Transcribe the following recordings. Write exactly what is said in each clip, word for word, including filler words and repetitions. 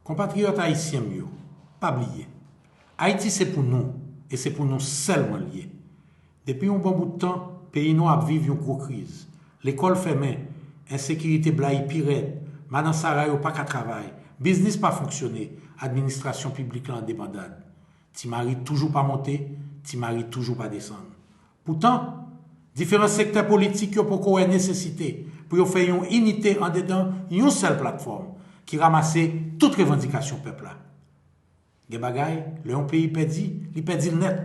Konpatriyòt ayisyen m yo, pa bliye, Ayiti se pou nou, e se pou nou sèlman l ye. Depi yon bon bout tan, peyi nou ap viv yon gwo kriz. Lekòl fèmen, ensekirite blayi pi rèd, madan sara yo pa ka travay, biznis pa fonksyone, administrasyon piblik la an debandad. Ti mari toujou pa monte, ti mari toujou pa desann. Poutan, diferan sektè politik yo poko wè nesesite pou yo fè yon inite andedan yon sèl platfòm ki ranmase tout revandikasyon pèp la. Gen bagay, lè yon peyi pèdi, li pèdi l nèt.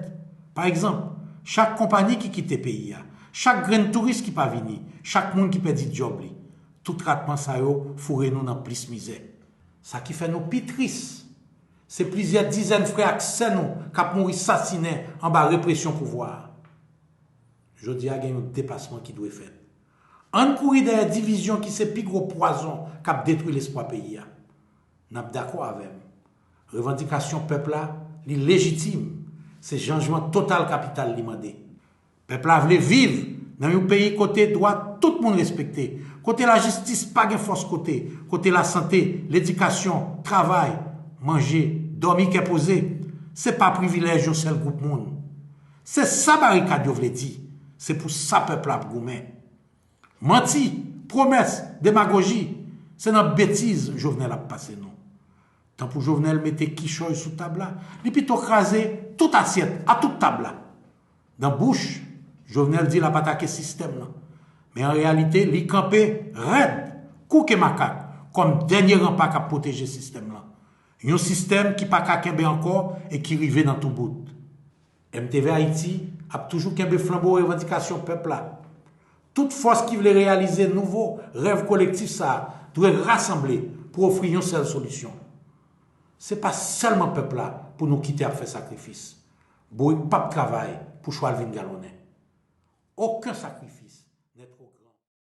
Pa egzanp, chak konpayi ki kite peyi a, chak grenn touris ki pa vini, chak moun ki pèdi djòb li, tout ratman sa yo foure nou nan plis mizè. Sa ki fè nou pi tris, se plizyè dizèn frè ak sè nou k ap mouri sasinen anba represyon pouvwa a. Jodi a gen yon depasman ki dwe fèt. Ann kouri dèyè divizyon ki se pi gwo pwazon k ap detwi lespwa peyi a. N ap dakò avè m. Revandikasyon pèp la, li lejitim. Se janjman total kapital li mande. Pèp la vle viv nan yon peyi kote dwa tout moun respekte, kote lajistis pa gen fòs kote, kote lasante, ledikasyon, travay, manje, dòmi kè poze, se pa privilèj yon sèl gwoup moun. Se sa barikad yo vle di, se pou sa pèp la ap goumen. Manti, pwomès, demagoji, se nan betiz Jovenel ap pase nou. Tan pou Jovenel mete kichòy sou tab la, li pito kraze tout asyèt a tout tab la. Nan bouch, Jovenel di l ap atake sistèm lan. Men an reyalite, li kanpe rèd, kou ke makak, kòm dènye ranpa k ap pwoteje sistèm lan. Yon sistèm ki pa ka kenbe ankò e ki rive nan tou bout. M T V Ayiti ap toujou kenbe flanbo revandikasyon pèp la. Tout fòs ki vle reyalize nouvo rèv kolektif sa a dwe rasanble pou ofri yon sèl solisyon. Se pa sèlman pèp la pou nou kite ap fè sakrifis. Bourik p ap travay pou chwal vin galonnen. Okenn sakrifis